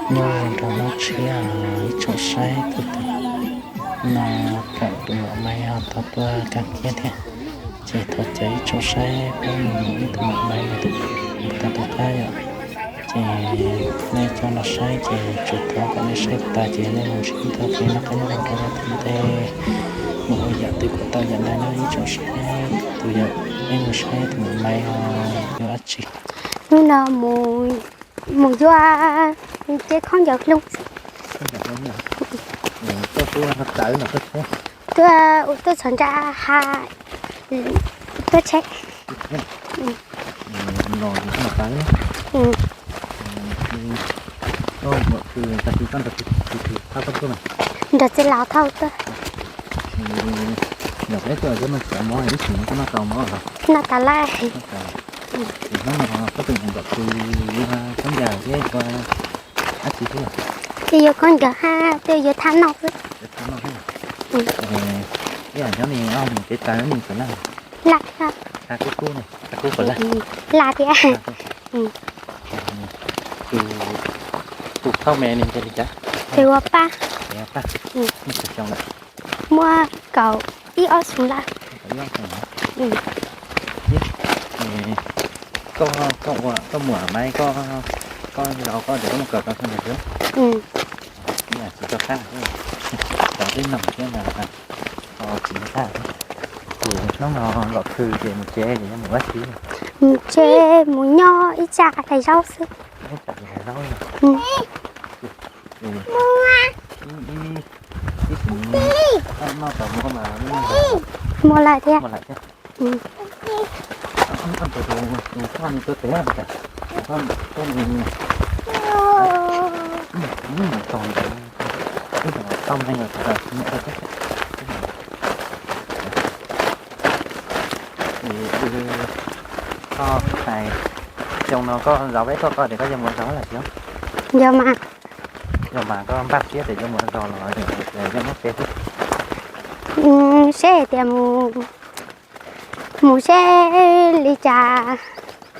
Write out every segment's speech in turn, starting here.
Nyob rau hnub tshiab ib tsoom saib, tus twg no kawm tus muam Maiv ho tau tuaj kawm kiag thiab, ces thov caw ib tsoom saib peb mus ib tus muam Maiv tau tus qab yom. Ces nej cov no saib ces tsuas thov kom nej saib tas ces nej mus ntsib tau kev noj qab nyob zoo rau yav tom ntej, mus ua yam twg kom tau yam ntawd na ib tsoom saib. Tus yog peb mus saib tus muam Maiv yuav dab tsi. Hnub no mus yuav ceb khaub ncaws hlub. Tuaj txhom nra ha, tuaj tsheb. Nrog txiv laus thauj tuaj. Noj tas lawm. Hnub no koj tus nrog txiv khaub ncaws thiab ua dab tsi xwb? Twb yuav khaub ncaws hab twb yuav thaj noj xwb. Ib yam nyob ne, mus kev taw ne puas laj? Laj thiab. Tha kub kub ne, tha kub puas laj? Laj thiab. Tus thauj me ne ntshe li cas? Peb ua pab. Peb ua pab. Muaj tsawg xyoo lawm? Muaj kaum ib ob xyoo lawm. Kaum ib ob xyoo lawm. Koj, koj ua, koj muam Maiv, koj, koj zov koj ces koj mus kawm tau khaub ncaws thiab? Ib yam tsis tau qab, tau tib noog thiab ntag, tsis tau qab. Tus hnub no los khw ces mus tsev ces yog mus ua si? Mus tsev mus nyob ib tsam daig zaub xwb. Ib tsam daig zaub. Ib, ib, ib sim noj tau muaj mas muaj lawm thiab. Muaj lawm thiab. Tus, tus, tus, tus, tus, tus, tus, tus, tus, tus, Koj hais, xyoo no koj zov peb tuaj koj tias koj yuav mus zov lawm thiab? Yog mas. Yog mas koj npaj siab tias yuav mus zov los yuav muab peb xwb? Seb tias mus, mus seb li cas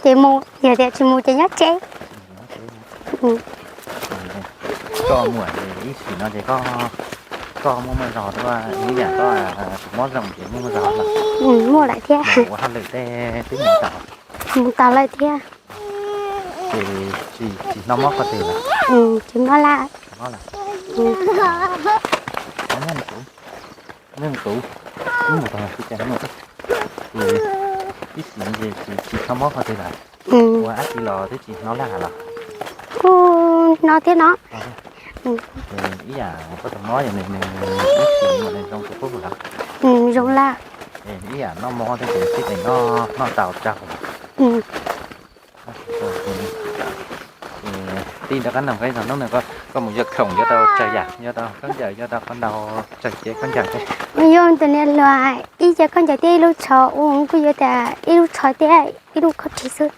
ces mus, yog tias tsis mus ces nyob tsev. Koj muam ib sim no ces koj muaj muaj zog dua ib yam koj tus mob zoo ces muaj muaj zog los? Muaj lawm thiab. Ua hauj lwm tej twb mus tau? Mus tau lawm thiab. Ces tsis hnov mob qhov twg lawm? Tsis mob lawm. Ib sim no ces tsis hnov mob qhov twg lawm? Ua dab tsi los twb tsis hnov laj los? Kuj hnov thiab no. Ib yam koj tus mob yog nws, nws ib sim no nws zoo tsis pub lawm? Zoo lawm. Ib yam noj mov thiab ces sib teem noj tau tsaug. Tij nrog qab noog, hnub no koj mus yuav khoom yuav tau tsawg yam, yuav tau khaub ncaws, yuav tau qhov ntau tsawg cev khaub ncaws thiab? Yuav tus niam hluas ib cev khaub ncaws thiab ib lub tsho, kuj yuav tas ib lub tsho thiab ib lub khaub rig xwb.